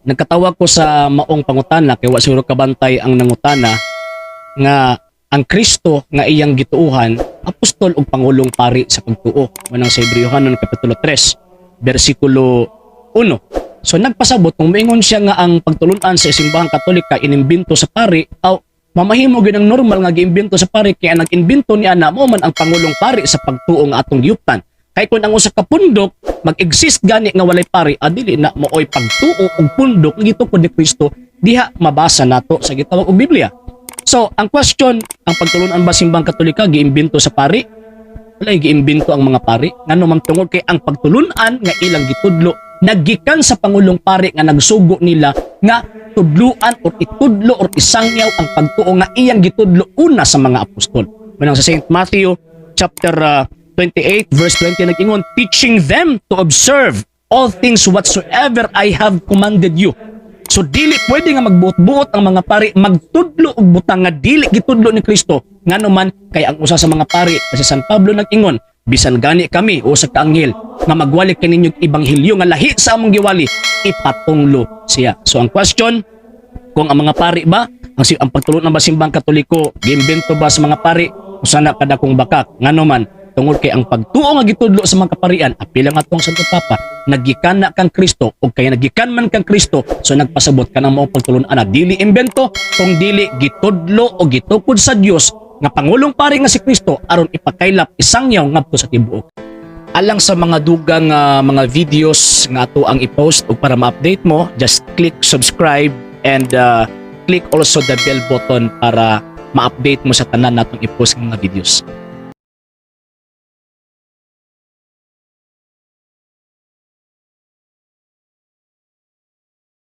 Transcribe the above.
Nagkatawa ko sa maong pangutana kay wa siguro kabantay ang nangutana nga ang Kristo nga iyang gituuhan, apostol ug pangulong pari sa pagtuo. Manang sa Hebreohanon kapitulo 3 bersikulo 1. So nagpasabot kung moingon siya nga ang pagtulunan sa Simbahang Katolika inimbento sa pari, aw mamahimo gyud ang normal nga giimbento sa pari kaya nag-imbento niya na mo man ang pangulong pari sa pagtuo nga atong giyuptan. Kay kung ang usa ka pundok mag-exist gani nga walay pari, adili na mooy pagtuo og pundok nga gitukod ni Kristo diha mabasa nato sa gitawag og Biblia. So, ang question, ang pagtulunan ba Simbang Katolika giimbento sa pari? Wala giimbento ang mga pari. Ngano man? Tungod kay ang pagtulunan nga ilang gitudlo naggikan sa pangulong pari nga nagsugo nila nga tudluan or itudlo or isangyaw ang pagtuo nga iyang gitudlo una sa mga apostol. Manang sa St. Matthew chapter 28 verse 20 nag-ingon, "Teaching them to observe all things whatsoever I have commanded you." So dili pwede nga magbuot-buot ang mga pari magtudlo og butang nga dili gitudlo ni Kristo. Ngano man? Kay ang usa sa mga pari kasi San Pablo nag-ingon, "Bisan gani kami o sa kaanghel nga magwali kaninyo og ebanghelyo nga lahi sa among giwali, ipatunglo siya." So ang question, kung ang mga pari ba ang pagtulunan ba Simbang Katoliko giimbento ba sa mga pari, usa na kadakong bakak. Ngano man? Tungod kay ang pagtuo nga gitudlo sa mga kaparian, apil ang atong Santo Papa, nagikan na kang Kristo ug kay nagikan man kang Kristo, so nagpasabot ka ng maong pagtulunan na dili imbento kung dili gitudlo o gitukod sa Dios nga pangulong pari nga si Kristo aron ipakaylap, isangyaw ngadto sa tibuok. Alang sa mga dugang mga videos nga ato ang i-post ug para ma-update mo, just click subscribe and click also the bell button para ma-update mo sa tanan natong i-post nga mga videos.